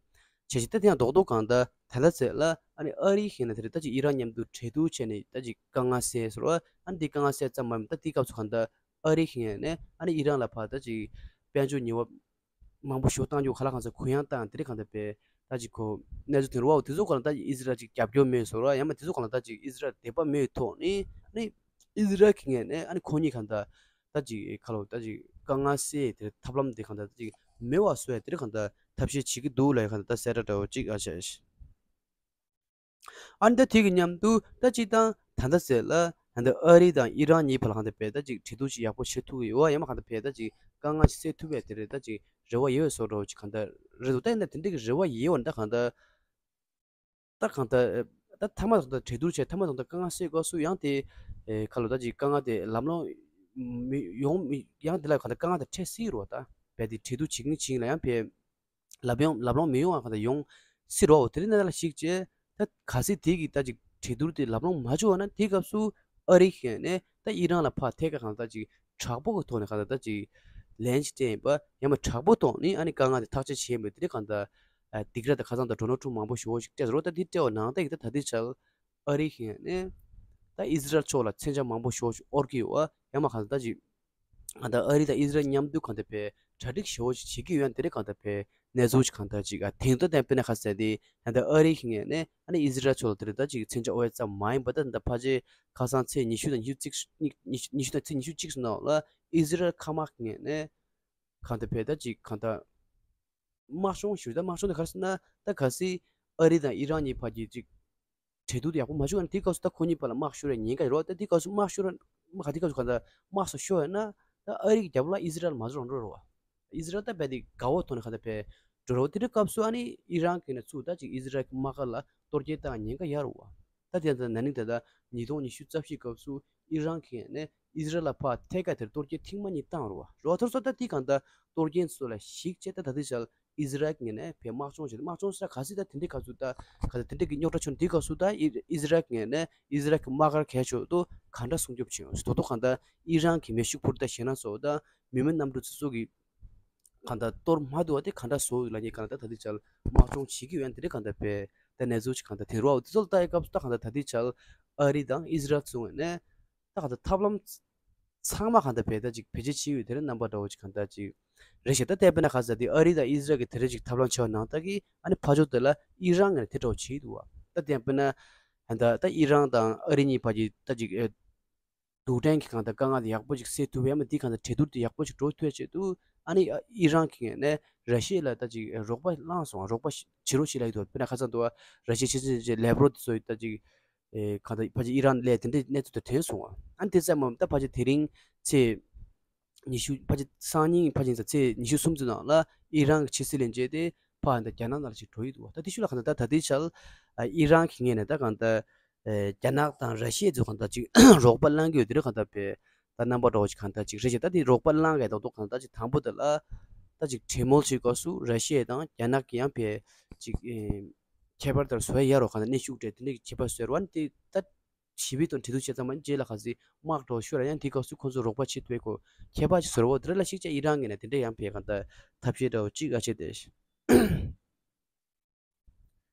བྱས་ཤིག་ད་དེ་ཡང་རྡོག་རྡོག་གང་ལྟར་ད་ལྟ་ཚེ་ལ་ཨ་ནི་ཨ་རིའི་ངོས་ནས་དེ་རེད། ད་ཅིག་ཨི་རན་མཉམ་དུ་གྲོས་བསྡུར་བྱས་ནས་ད་ཅིག་དཀའ་ངལ་སེལ་ཚོད་ར། ཨ་ནི་དེ་དཀའ་ངལ་སེལ་ཙམ་མ་ཡིན་པ་ད་དེའི་སྐབས་སུ་གང་ལྟར་ཨ་རིའི་ངོས་ནས་ཨ་ནི་ཨི་རན་ལ་ཕར་ད་ཅིག་དཔལ་འབྱོར་ཉེས་པ་མང་པོ་ཞིག་བཏང་རྒྱུ་ག་ལ་གང་ཟེར་གུ་ཡངས་བཏང་། དེ་རིང་གང་ལྟར་བས་ད་ཅིག་ཁོ་གནས་ཚུལ་དེ་རུ་བ། དེ་ཚོ་གང་ལ་ད་ཅིག་ཨི་ཟི་རལ་ཅིག་རྒྱབ་སྐྱོར་མེད་བཟོ་ར། ཡང་མ་དེ་ཚོ་གང་ལ་ད་ཅིག་ཨི་ཟི་རལ་དད་པ་མེད་ཐོག་ནས་ཨ་ནི་ཨི་ཟི་རལ་གྱི་ངོས་ནས་ཨ་ནི་ཁོ་གཉིས་གང་ལྟར་ད་ཅིག་ཁ་ལོ་ད་ཅིག་དཀའ་ངལ་སེལ་དེ་ཐབས་ལམ་དེ་གང་ལྟར་ད་ཅིག་མེད་པ་བཟོ་ཡ་དེ་རིང་གང་ལྟར་ཐབས་ཤེས་བྱེད་ཀྱི་འདུག་ལ་ཡ་གང་ལྟར་ད་གསལ་བསྒྲགས་འདྲ་བོ་ཅིག་ཨ་བྱས། ཨ་ནི་ད་དེ་གི་མཉམ་དུ་ད་སྤྱིར་བཏང་ད་ལྟ་ཟེར་ལ་ད་ལྟ་ཨ་རི་དང་ཨི་རན་གཉིས་བར་ལ་གང་ལྟར་བས་ད་ཅིག་གྲོས་བསྡུར་ཅིག་ཡག་པོ་བྱེད་ཐུབ་ཀྱི་ཡོད་བ། ཡང་མ་གང་ལྟར་བས་ད་ཅིག་དཀའ་ངལ་ཅིག་སེལ་ཐུབ་པའི་དེ་རེད། ད་ཅིག་རེ་བ་ཡོད་བཟོ་འདྲ་བོ་ཅིག་གང་ལྟར་རེད་འདུག་ད་ཡིན་ན་དེ་འདྲ་གི་རེ་བ་ཡོད་བ་ད་གང་ལྟར་ད་གང་ལྟར་ད་མཐའ་མ་དང་ད་གྲོས་བསྡུར་བྱས་མཐའ་མ་དང་ད་དཀའ་ངལ་སེལ་དགོས་སུ་ཡང་དེ་ཁ་ལོ་ད་ཅིག་དཀའ་ངལ་དེ་ལམ་ལྷོང་མི་ཡོང་མི་ཡང་དེ་ལ་གང་ལྟར་དཀའ་ངལ་དེ་འཕྲད་སྲིད་རེད་བ། ད་བས་དེ་གྲོས་བསྡུར་བྱེད་ཀྱིན་བྱེད་ཀྱིན་ལ་ཡང་བས། ལབ་ཡོང་ལབ་ལོང་མི་ཡོང་བ་གང་ལྟར་ཡོང་སྲིད་རོ། དེ་རིང་ནང་ལ་ཞིག་བྱས་ད་གལ་སྲིད་དེ་གི་ད་ཅིག་གྲོས་བསྡུར་དེ་ལབ་ལོང་མ་བྱུང་བ་ན་དེའི་སྐབས་སུ་ཨ་རི་གཞན་ནས་ད་ཨི་རན་ལ་ཕར་ཐད་ཀ་གང་ལྟར་ཅིག་དྲག་པོ་གི་ཐོག་ནས་གང་ལྟར་ད་ཅིག་ལན་ཅིག་སྤྲད་ཡིན་པ། ཡང་མ་དྲག་པོ་ཐོག་ནས་ཨ་ནི་དཀའ་ངལ་དེ་ཐག་གཅོད་བྱས་ཡིན་པ། དེ་རིང་གང་ལྟར་སྡིགས་ར་དང་ཁ་སང་དང་ཌོ་ནལ་ཊམ་མང་པོ་ཞེ་པོ་ཞིག་སྤྲད་རོ། ད་དེ་སྤྲད་པ་ནང་ད་ཡིན་ད་ད་དེ་ཆར་ཨ་རི་གཞན་ནས་ད་ཨི་ཟི་རལ་ཕྱོགས་ལ་མཚོན་ཆ་མང་པོ་ཞེ་པོ་ཞིག་དབོར་གི་ཡོད་བ། ཡང་མ་གང་ལྟར་ད་ཅིག་ད་ཨ་རི་དང་ཨི་ཟི་རལ་མཉམ་དུ་གང་ལྟར་བས་གྲ་སྒྲིག་ཞེ་པོ་ཞིག་བྱེད་ཀྱི་ཡོད་ན་དེ་རིང་གང་ལྟར་བས་གནས་ཚུལ་ཞིག་གང་ལྟར་ཅིག་ཨ་དེང་དུ་བསྟན་པས་ན་ཁ་གསལ་ཏེ་ད་ལྟ་ཨ་རི་གི་ངོས་ནས་ཨ་ནི་ཨི་ཟི་རལ་ཕྱོགས་ལ་དེ་རིང་ད་ཅིག་མཚོན་ཆ་དབོར་ཡ་ཙམ་མ་ཡིན་པ། ད་ད་ཕལ་ཆེར་ཁ་སང་ཚེས་ཉི་ཤུ་དང་ཉི་ཤུ་གཅིག་ཉི་ཉི་ཉི་ཤུ་དང་ཚེས་ཉི་ཤུ་གཅིག་ནང་ལ་ཨི་ཟི་རལ་མཁའ་དམག་གི་ངོས་ནས་གང་ལྟར་བས་ད་ཅིག་གང་ལྟར་དམག་སྦྱོང་ཞུ། ད་དམག་སྦྱོང་དེ་ག་རེ་ཟེར་ན་ད་གལ་སྲིད་ཨ་རི་དང་ཨི་རན་གཉིས་བར་གྱི་ཅིག་གྲོས་བསྡུར་དེ་ཡག་པོ་མ་བྱུང་ན་དེའི་སྐབས་སུ་ད་ཁོ་གཉིས་བར་ལ་དམག་ཤོར་བའི་ཉེན་ཁ་ཡོད་རེད་བ། ད་དེའི་སྐབས་སུ་དམག་ཤོར་མ་ག་དེའི་སྐབས་སུ་གང་ལྟར་དམག་སོགས་ཤོར་བ་ཡིན་ན་ད་ཨ་རི་གི་རྒྱབ་ལ་ཨི་ཟི་རལ་མ་འགྲོ་རང་འགྲོ་རེད་བ། ཨི་ཟི་རལ་ད་རྦད་དེ་དགའ་བོ་ཐོག་ནས་གང་ལྟར་བས་འགྲོ་རེད་བ། དེ་འདྲའི་སྐབས་སུ་ཨ་ནི་ཨི་རན་གྱི་ནས་ཚུར་ད་ཅིག་ཨི་ཟི་རལ་གྱི་དམག་སྒར་ལ་གཏོར་སྐྱོན་བཏང་ཉེན་ཁ་ཡོད་རེད་བ། ད་དེ་ད་ན་ནིང་ད་ལྟ་ཉིས་སྟོང་ཉི་ཤུ་རྩ་བཞིའི་སྐབས་སུ་ཨི་རན་གྱི་ནས་ཨི་ཟི་རལ་ལ་ཕར་ཐད་ཀ་དེར་གཏོར་སྐྱོན་ཐེངས་མ་གཉིས་བཏང་རེད་བ། རེད་བ། ཐོར་སོ་ད་དེ་གང་ལྟར་གཏོར་སྐྱོན་ཚོ་ལ་གཞིགས་བྱས་ད་ད་ལྟའི་ཆར་ཨི་ཟི་རལ་གྱི་ངོས་ནས་བས་དམག་སྦྱོང་བྱས་ཏེ་དམག་སྦྱོང་ཟེར་ག་སྲིད་ད་དེ་འདྲའི་སྐབས་སུ་ད་ག་ད་དེ་འདྲའི་གི་རྙོག་དྲ་བྱུང་དེའི་སྐབས་སུ་ད་ཨི་ཨི་ཟི་རལ་གྱི་ངོས་ནས་ཨི་ཟི་རལ་གྱི་དམག་སྒར་གལ་ཆེ་དུ་ག་འདྲ་སྲུང་སྐྱོབ་བྱེད་ཡོང་ཟེར། ད་དོ་གང་ལྟར་ཨི་རན་གྱི་མེ་ཤུགས་འཕུར་མདའ་ཞེད་སྣང་ཚོ་ད་མི་མེད་གནམ་གྲུ་ཚོ་ཚོ་གི་གང་ལྟར་གཏོར་མ་ཐུབ་པ་དེ་ག་འདྲ་བཟོ་ཡོད་ལབ་མཁན་གང་ལྟར་ད་ལྟའི་ཆར་དམག་སྦྱོང་བྱེད་ཀྱི་ཡོད་ཡང་དེ་འདྲའི་གང་ལྟར་བས་ད་གནས་ཚུལ་ཞིག་གང་ལྟར་དེ་རེད་བ། དེ་ཚོ་ལ་ལྟ་ཡི་སྐབས་སུ་ད་གང་ལྟར་ད་ལྟའི་ཆར་ཨ་རི་དང་ཨི་ཟི་རལ་ཚོའི་ངོས་ནས་ད་གང་ལྟར་ཐབས་ལམ་ཚང་མ་གང་ལྟར་བས་ད་ཅིག་བེད་སྤྱོད་བྱེད་ཡོད་དེ་རེད། རྣམ་པ་འདྲ་བོ་ཅིག་གང་ལྟར་ཅིག་རེད་ཤག་ད་བལྟས་པས་ན་ག་ཟེར་དེ་ཨ་རི་དང་ཨི་ཟི་རལ་གྱི་དེ་རེད་ཅིག་ཐབས་ལམ་བྱས་པ་ནང་ལྟར་གྱི་ཨ་ནི་ཕར་ཕྱོགས་དེ་ལ་ཨི་རན་ངོས་ནས་དེ་འདྲ་བོ་བྱེད་འདུག་བ། ད་བལྟས་པས་ན་ད་ད་ཨི་རན་དང་ཨ་རི་གཉིས་བར་གྱི་ད་ཅིག་ཨེ་རྡུལ་ཕྲན་གྱི་གང་ལྟར་དཀའ་ངལ་དེ་ཡག་པོ་ཅིག་སེལ་ཐུབ་པ་ཡང་མིན་དེ་གང་ལྟར་གྲོས་བསྡུར་དེ་ཡག་པོ་ཅིག་འགྲོ་ཐུབ་ཡ་ཆེད་དུ་ཨ་ནི་ཨི་རན་གྱི་ངོས་ནས་ར་ཤི་ཡ་ལ་ད་ཅིག་ཨེ་རོགས་པ་བསླངས་སོང་། རོགས་པ་བྱེད་རོགས་བྱེད་ལབ་ཀྱི་འདུག་དཔེར་ན་ཁ་སང་དུ་ར་ཤི་ཡའི་ཕྱི་སྲིད་བློན་ཆེན་ལེབ་རོབ་དེ་ཚོ་ད་ཅིག་ཨེ་གང་ལྟར་ཕལ་ཆེར་ཨི་རན་སླེབས་དེ་འདྲའི་གནས་ཚུལ་དེ་ཐོན་སོང་བ། ཨ་ནི་དེ་ཙམ་མ་ད་ཕལ་ཆེར་དེ་རིང་ཚེས་ཉི་ཤུ་ཕལ་ཆེར་སང་ཉིན་ཕལ་ཆེར་ཚེས་ཉི་ཤུ་གསུམ་ཚོའི་ནང་ལ་ཨི་རན་གྱི་ཕྱི་སྲིད་བློན་ཆེན་དེ་ཕར་ད་རྒྱ་ནག་ནང་ལ་ཅིག་འགྲོ་ཡི་འདུག་བ། ད་དེ་ཤུལ་ལ་གང་ལྟར་ད་ད་ལྟའི་ཆར་ཨི་རན་གྱི་ངོས་ནས་ད་གང་ལྟར་ཨེ་རྒྱ་ནག་དང་ར་ཤི་ཡ་ཚོས་གང་ལྟར་ཅིག་རོགས་པ་བསླང་གི་ཡོད་དེ་རེད། གང་ལྟར་བས་ད་རྣམ་པ་འདྲ་བོ་ཅིག་གང་ལྟར་ཅིག་རེད་ཅེ། ད་དེ་རོགས་པ་བསླང་གི་རྡོག་རྡོག་གང་ལྟར་ཅིག་དང་པོ་དེ་ལ་ད་ཅིག་གྲོས་མོལ་བྱེད་སྐབས་སུ་ར་ཤི་ཡ་དང་རྒྱ་ནག་གི་ཡང་བས་ཅིག་ཨེ་ཁྱད་པར་དེར་བཟོ་ཡ་ཡོད་རེད། གང་ལྟར་གནོན་ཤུགས་སྤྲད་དེ་འདྲ་གི་བྱེད་པ་བཟོས་རེད་བ། དེ་ད་ཞི་བའི་དོན་གྲོས་བསྡུར་བྱས་ཙང་མ་རྗེས་ལ་ག་ཚོད་དམག་འགྲོ་ཤོར་ཡང་དེའི་སྐབས་སུ་ཁོང་ཚོ་རོགས་པ་བྱེད་ཐུབ་པའི་ཁོ་ཁྱད་པར་ཅིག་བཟོ་རེད་བ། དེ་འདྲ་ལ་གཞིགས་བྱས་ཨི་རན་གྱི་ནས་དེ་འདྲ་ཡང་བས་གང་ལྟར་ཐབས་ཤེས་འདྲ་བོ་ཅིག་ཨ་བྱས་ཏེ།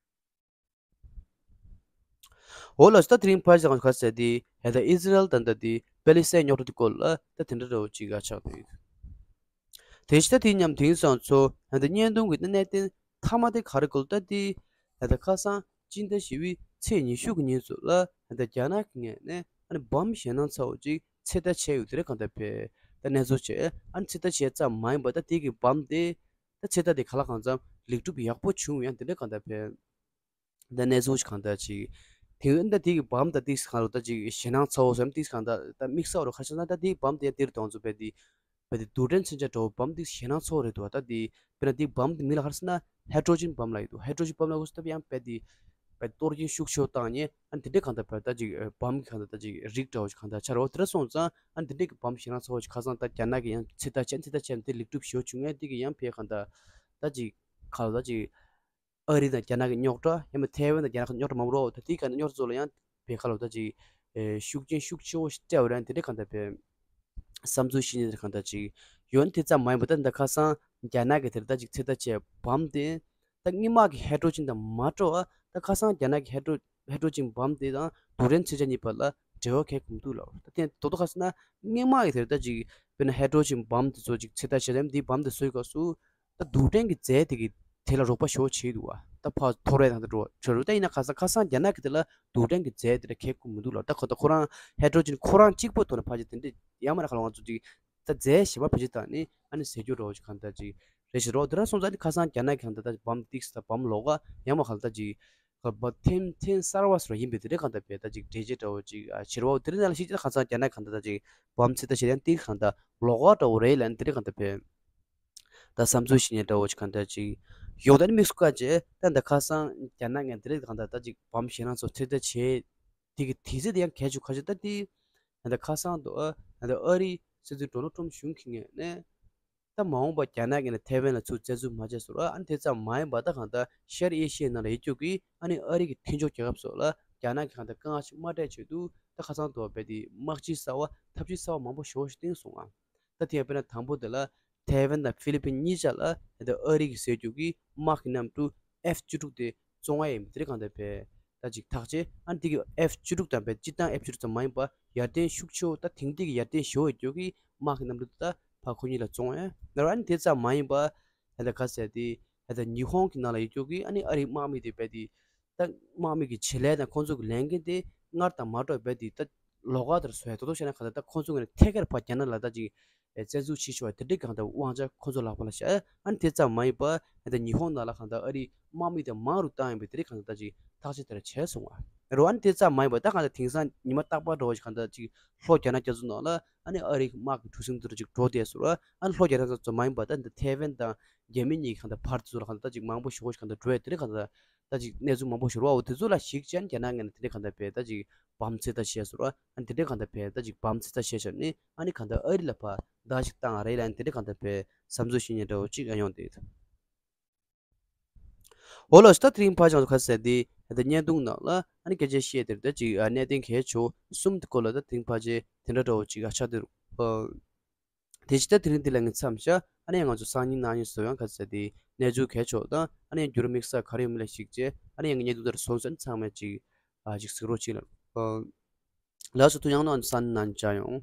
འོ་ལགས་སོ། ད་དེ་རིང་ཕར་ཞོག་ག་ཟེར་དེ་ཧེ་ད་ཨི་ཟི་རལ་དང་ད་དེ་པེ་ལི་སི་ཐན་རྙོག་དྲ་དེ་སྐོར་ལ་ད་དེ་འདྲ་འདྲ་བོ་ཅིག་ག་ཆགས་འདུག་དེ་ཕྱི་ད་དེ་མཉམ་དེང་སང་ཚོ་ཧེ་ད་བརྙན་ཐུང་གི་གནད་དོན་མཐའ་མ་དེ་ག་རེ་སྐོར་ད་དེ་ཧེ་ད་ཁ་སང་སྤྱི་ཟླ་བཞི་པའི་ ཚེས་ཉི་ཤུ་གི་ཉིན་ཚོ་ལ་ད་རྒྱ་ནག་གི་ངོས་ནས་ཨ་ནི་བམ་ཞེད་སྣང་ཚ་བོ་ཅིག་ཚོད་ལྟ་བྱས་ཡོད་དེ་རེད། གང་ལྟར་བས་ད་གནས་ཚུལ་བྱས་ཨ་ནི་ཚོད་ལྟ་བྱས་ཙམ་མ་ཡིན་པ་ད་དེ་གི་བམ་དེ་ད་ཚོད་ལྟ་དེ་ག་ལ་གང་འཚམ་ལེགས་གྲུབ་ཡག་པོ་བྱུང་ཡང་དེ་འདྲ་གང་ལྟར་བས། ད་གནས་ཚུལ་གང་ལྟར་ཅིག་དེ་ཡང་ད་དེ་གི་བམ་ད་ཏིག་གང་ལ་ད་ཅིག་ཞེད་སྣང་ཚ་བོ་བསམ་ཏིག་གང་ལྟར་ད་དམིགས་བསལ་རུ་ཁ་ཤས་ན་ད་དེ་བམ་དེ་ཡང་དེར་གཏོང་ཚུལ་བས་དེ་བས་དེ་རྡུལ་ཕྲན་མཚོན་ཆ་འདྲ་བོ་བམ་དེ་ཞེད་སྣང་ཚ་བོ་རེད་འདུག་ད་དེ་དཔེར་ན་དེ་བམ་དེ་མིང་ལ་ག་རེ་ཟེར་ན་ཧའི་ཌྲོ་ཇིན་བམ་ལབ་ཡོད་འདུག་ཧའི་ཌྲོ་ཇིན་བམ་ལབ་དགོས་སུ་ད་ཡང་བས་དེ་བས་གཏོར་སྐྱོན་ཤུགས་ཆེ་བོ་བཏང་ཉེ་ཨ་ནི་དེ་འདྲས་གང་ལྟར་བས་ད་ཅིག་བམ་གི་གང་ལྟར་ད་ཅིག་རིགས་འདྲ་བོ་ཞིག་གང་ལྟར་ཆགས་རོ། དེ་འདྲ་སོང་ཙང་ཨ་ནི་དེ་འདྲས་ཀྱི་བམ་ཞེད་སྣང་ཚ་བོ་ཞིག་ཁ་སང་ད་རྒྱ་ནག་གི་ཡང་ཚོད་ལྟ་བྱས་ཚོད་ལྟ་བྱས་ནས་དེ་ལེགས་གྲུབ་ཞེ་བོ་བྱུང་ངེ་དེ་གི་ཡང་བས་གང་ལྟར་ད་ཅིག་ག་ལ་ད་ཅིག་ཨ་རི་དང་རྒྱ་ནག་གི་རྙོག་དྲ་ཡང་མིན་ཐའེ་ཝན་དང་རྒྱ་ནག་གི་རྙོག་དྲ་མང་པོ་རོ། ད་དེའི་སྒང་ནས་རྙོག་དྲ་ཚོ་ལ་ཡང་བས་ཁ་ལོ་ད་ཅིག་ཨེ་ཤུགས་རྐྱེན་ཤུགས་ཆེ་བོ་ཞིག་སྤྲད་པ་རེད། དེ་འདྲ་གང་ལྟར་བས་བསམ་ཚུལ་ཤེས་ཉེན་དེ་གང་ལྟར་ཅིག་ཡོད་ན་དེ་ཙམ་མ་ཡིན་པ་ད་ད་ཁ་སང་རྒྱ་ནག་གི་དེར་ད་ཅིག་ཚོད་ལྟ་བྱས་བམ་དེ་ད་སྔོན་མ་གི་ཧའི་ཌྲོ་ཇིན་དང་མ་འདྲ་བ་ད་ཁ་སང་རྒྱ་ནག་གི་ཧའི་ཌྲོ་ཧའི་ཌྲོ་ཇིན་བམ་དེ་དང་རྡུལ་ཕྲན་མཚོན་ཆ་གཉིས་བར་ལ་འབྲེལ་བ་གང་ཡང་མི་འདུག་ལབ། ད་དེ་རྡོག་རྡོག་ཁ་སང་ན་སྔོན་མ་གི་དེར་ད་ཅིག་དཔེར་ན་ཧའི་ཌྲོ་ཇིན་བམ་དེ་ཚོ་ཅིག་ཚོད་ལྟ་བྱས་ཙང་དེའི་བམ་དེ་བཟོས་སྐབས་སུ། ད་རྡུལ་ཕྲན་གྱི་རྫས་དེ་གི་དེ་ལ་རོགས་པ་ཞེ་པོ་བྱེད་འདུག་བ། ད་ཕར་འཐོར་བའི་དང་དུ་འགྲོ་བ་འགྲོ་རུ་ད་ཡིན་ན་ཁ་སང་ཁ་སང་རྒྱ་ནག་གི་དེ་ལ་རྡུལ་ཕྲན་གྱི་རྫས་དེ་ལ་གལ་ཁུར་མི་འདུག་ལ། ད་ཁོ་ད་ཁོ་རང་ཧའི་ཌྲོ་ཇིན་ཁོ་རང་གཅིག་པོ་ཐོག་ནས་ཕལ་ཆེར་དེ་འདྲས་ཡང་མ་ར་ཁ་ལ་ང་ཚོ་ཅིག་ད་རྫས་གཞན་པ་བེད་སྤྱོད་བཏང་ནས་ཨ་ནི་ཟས་རྒྱུ་འདྲ་བོ་ཅིག་གང་ལྟར་ཅིག་རེད་ཤི་རོགས་དེ་ར་སོང་ཙང་ནི་ཁ་སང་རྒྱ་ནག་གི་གང་ལྟར་ད་བམ་ཏིག་ས་བམ་ལོག་ག་ཡང་མ་གང་ལྟར་ཅིག་ག་བ་ཐེམ་ཐེམ་གསར་བ་སོར་ཡིན་པའི་དེ་འདྲས་གང་ལྟར་བས་ད་ཅིག་འགྲེལ་བྱེད་འདྲ་བོ་ཅིག་ཨ་ཕྱིར་བ་དེ་རིང་ནང་ལ་ཤེས་ཀྱི་ཁ་སང་རྒྱ་ནག་གི་གང་ལྟར་ད་ཅིག་བམ་ཚོད་ལྟ་བྱེད་ཡང་ཏིག་གང་ལྟར་ལོག་ག་འདྲ་བོ་རེད་ལ་ནི་དེ་འདྲས་གང་ལྟར་བས། ད་བསམ་ཚུལ་ཞིག་ཉན་འདྲ་བོ་ཅིག་གང་འདྲ་ཅིག་ཡོང་ད་ནི་དམིགས་སུ་བཀར་བྱས་ད་ད་ཁ་སང་རྒྱ་ནག་ངས་འདི་རིགས་གང་འདྲ་ད་ཅིག་བམ་ཞེད་སྣང་ཚོ་ཚོད་ལྟ་བྱས་དེ་གི་དུས་ཚོད་དེ་ཡང་གལ་ཆུ་ཁ་ཆུ་ད་དེ་ད་ད་ཁ་སང་དུ་ཨ་ད་ཨ་རི་སྲིད་འཛིན་ཌོ་ནལ་ཊམ་གཞུང་གི་ངོས་ནས་ད་མ་འོངས་པ་རྒྱ་ནག་གིས་ནི་ཐའེ་ཝན་ལ་ཚུར་བཙན་འཛུལ་མ་བྱས་སོང་ར། ཨ་ནི་དེ་ཙམ་མ་ཡིན་པ་ད་གང་ད་ཤར་ཨེ་ཤི་ཡའི་ནང་ལ་ཡོད་རྒྱུ་གི་ཨ་ནི་ཨ་རི་གི་མཐུན་ཕྱོགས་རྒྱལ་ཁབ་སོགས་ལ་རྒྱ་ནག་གིས་གང་ད་དཀའ་ངལ་ཞིག་མ་སྤྲད་ཆེད་དུ་ད་ཁ་སང་དུ་བ་བས་དེ་དམག་སྤྱི་གསར་བ་འཐབ་ཇུས་གསར་བ་མང་པོ་ཞེ་པོ་ཞིག་བཏིང་སོང་ཨ། ད་དེ་ཡང་དཔེར་ན་དང་པོ་དེ་ལ་ཐའེ་ཝན་དང་ཧྥི་ལི་པིན་གཉིས་ཆ་ལ་ད་ཨ་རི་གིས་ཟེར་རྒྱུ་གི་དམག་གི་གནམ་གྲུ་ཨེཕ་བཅུ་དྲུག་དེ་བཙོང་ཡ་ཡིན་པ་དེ་རིགས་གང་ལྟར་བས་ད་ཅིག་ཐག་བཅད། ཨ་ནི་དེ་གི་ཨེཕ་བཅུ་དྲུག་དང་བས་སྤྱིར་བཏང་ཨེཕ་བཅུ་དྲུག་ཙམ་མ་ཡིན་པ་ཡར་ཐོན་ཤུགས་ཆེ་བོ་ད་དེང་དུས་ཀྱི་ཡར་ཐོན་ཞེ་པོ་ཡོད་རྒྱུ་གི་དམག་གི་གནམ་གྲུ་དེ་ད་ཕ་ཁོ་གཉིས་ལ་བཙོང་ཡ་ནར་བ། ཨ་ནི་དེ་ཙམ་མ་ཡིན་པ་ད་ད་ག་ཟེར་དེ་ད་ད་ཉི་ཧོང་གི་ནང་ལ་ཡོད་རྒྱུ་གི་ཨ་ནི་ཨ་རིའི་དམག་མི་དེ་བས་དེ། ད་དམག་མི་གི་བྱེད་ལས་དང་ཁོང་ཚོ་གི་ལས་འགན་དེ་སྔར་དང་མ་འདྲ་བའི་དེ་ད་ལོགས་ཀ་དེར་བཟོ་ཡ་ད་དུང་བཤད་ན་གང་ལྟར་ད་ཁོང་ཚོ་གི་ནས་ཐད་ཀར་ཕར་རྒྱ་ནག་ལ་ད་ཅིག་བཙན་འཛུལ་བྱེད་ཆོག་པ་དེ་འདྲའི་གང་ལྟར་དབང་ཆ་ཁོང་ཚོ་ལག་པ་ལ་བཞག་ཨ་ནི་དེ་ཙམ་མ་ཡིན་པ་ད་ཉི་ཧོང་ནང་ལ་གང་ལྟར་ཨ་རིའི་དམག་མི་དེ་མང་རུ་བཏང་ཡིན་པའི་དེ་འདྲའི་གང་ལྟར་ད་ཅིག་ཐག་གཅོད་དེ་འདྲ་བྱས་སོང་བ་རེད། ཨ་ནི་དེ་ཙམ་མ་ཡིན་པ་ད་གང་ལྟར་དེང་སང་ཉི་མ་རྟག་པར་འདྲ་བོ་ཞིག་གང་ལྟར་ཅིག་ལྷོ་རྒྱ་ནག་རྒྱ་མཚོ་ནང་ལ་ཨ་ནི་ཨ་རིའི་དམག་གི་གྲུ་གཟིངས་དེ་འདྲ་ཅིག་འགྲོ་བསྡད་སོང་ར། ཨ་ནི་ལྷོ་རྒྱ་ནག་རྒྱ་མཚོ་མ་ཡིན་པ་ད་འདི་ཐའེ་ཝན་དང་རྒྱ་མི་གཉིས་ཀྱི་གང་ལྟར་བར་དེ་ཚོ་ལ་གང་ལྟར་ད་ཅིག་མང་པོ་ཞེ་པོ་ཞིག་གང་ལྟར་འགྲོ་ཡ་དེ་འདྲའི་གང་ལྟར། ད་ཅིག་གནས་ཚུལ་མང་པོ་ཞིག་རོ། འོ་དེ་ཚོ་ལ་གཞིགས་བྱས་ནས་རྒྱ་ནག་ངོས་ནས་དེ་འདྲའི་གང་ལྟར་བས་ད་ཅིག་བམ་ཚོད་ལྟ་བྱས་སོང་ར། ཨ་ནི་དེ་འདྲའི་གང་ལྟར་བས་ད་ཅིག་བམ་ཚོད་ལྟ་བྱས་བྱས་ནས་ཨ་ནི་གང་ལྟར་ཨ་རི་ལ་ཕར་བརྡ་ཞིག་བཏང་བ་རེད་ལ། ཨ་ནི་དེ་འདྲའི་གང་ལྟར་བས་བསམ་ཚུལ་ཞིག་ཉན་འདྲ་བོ་ཅིག་ཨ་ཡོང་དེ། འོ་ལགས་སོ། ད་དེ་རིང་ཕལ་ཆེར་ཁ་གསལ་དེ་ད་བརྙན་ཐུང་ནང་ལ་ཨ་ནི་སྐད་ཆ་བཤད་དེར་ད་ཅིག་གནད་དོན་གལ་ཆེ་བོ་གསུམ་དེ་སྐོར་ལ་ད་དེ་རིང་ཕལ་ཆེར་དེ་འདྲ་འདྲ་བོ་ཅིག་ཨ་ཆགས་དེ་རུ། དེ་ཕྱིར་ད་དེ་རིང་འདི་ལ་ངས་མཚམས་བཞག་ཨ་ནི་ཡང་ང་ཚོ་སང་ཉིན་གནངས་ཉིན་བཟོ་ཡང་ག་ཚོད་དེ་གནས་ཚུལ་གལ་ཆེ་བ་དང་ཨ་ནི་ཡང་འགྱུར་དམིགས་བསལ་ག་རེ་ཡོད་མེད་ལ་གཞིགས་བྱས་ཨ་ནི་ཡང་ངའི་བརྙན་ཐུང་དེར་བཟོ་ཚོད་ཚང་མས་ཅིག་ཨ་ཅིག་གཟིགས་རོགས་བྱེད་ལ། ལགས་སོ། ཐུགས་རྗེ་གནང་། སང་ཉིན་གནངས་ཉིན་མཇལ་ཡོང་།